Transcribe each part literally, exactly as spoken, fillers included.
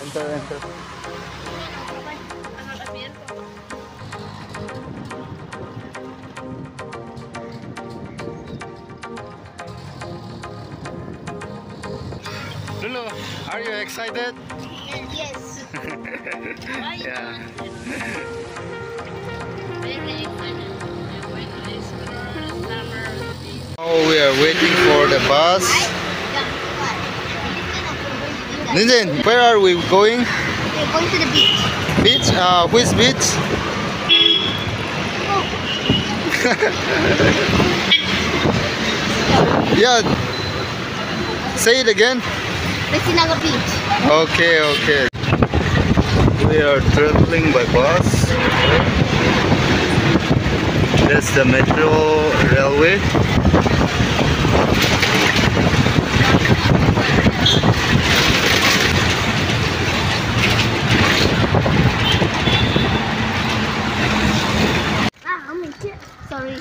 Enter, enter. Lulu, are you excited? Yes. Yeah. Very excited. Now we are waiting for the bus. Ninjin, where are we going? We're going to the beach. Beach? Uh, which beach? Yeah. Say it again. Besinaga Beach. Okay, okay. We are traveling by bus. That's the metro railway. Ah, I'm in shit. Sorry.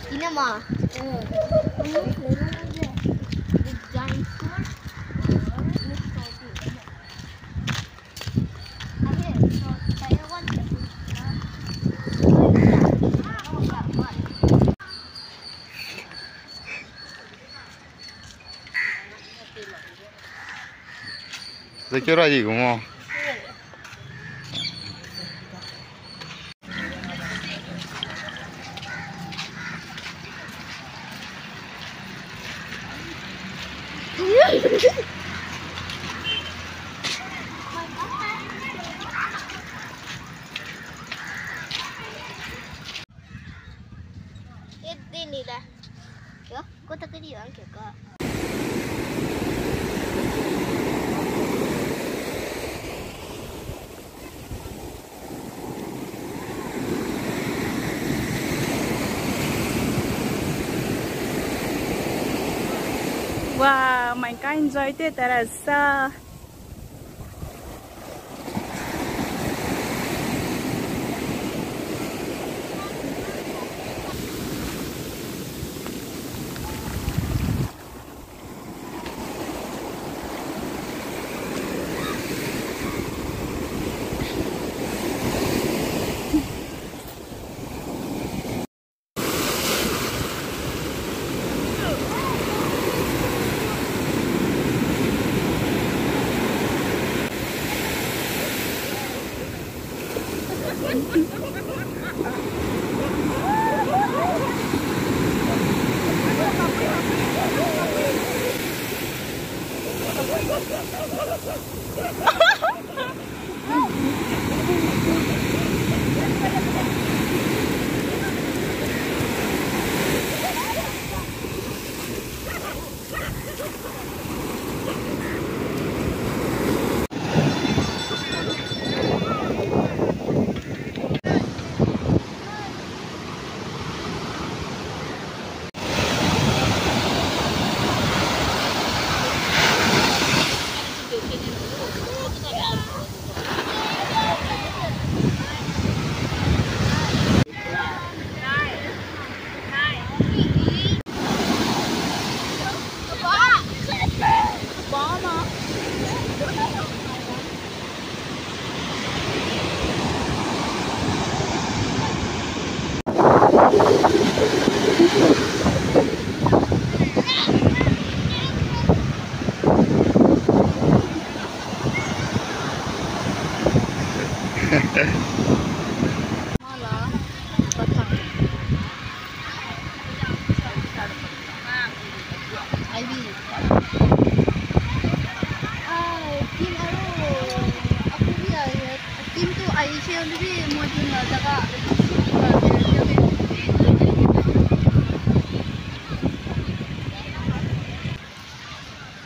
Cinema. Giant sword. Zai keu rai di gu mo. Wow, mai ka enjoy te terasa.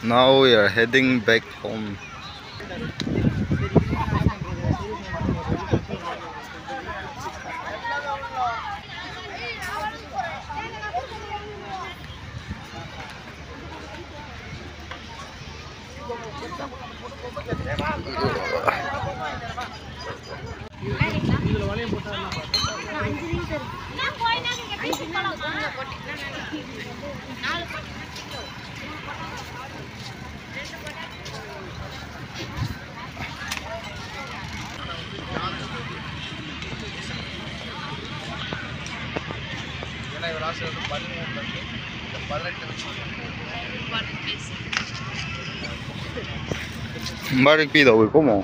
Now we are heading back home. Barik pi dau ko mo.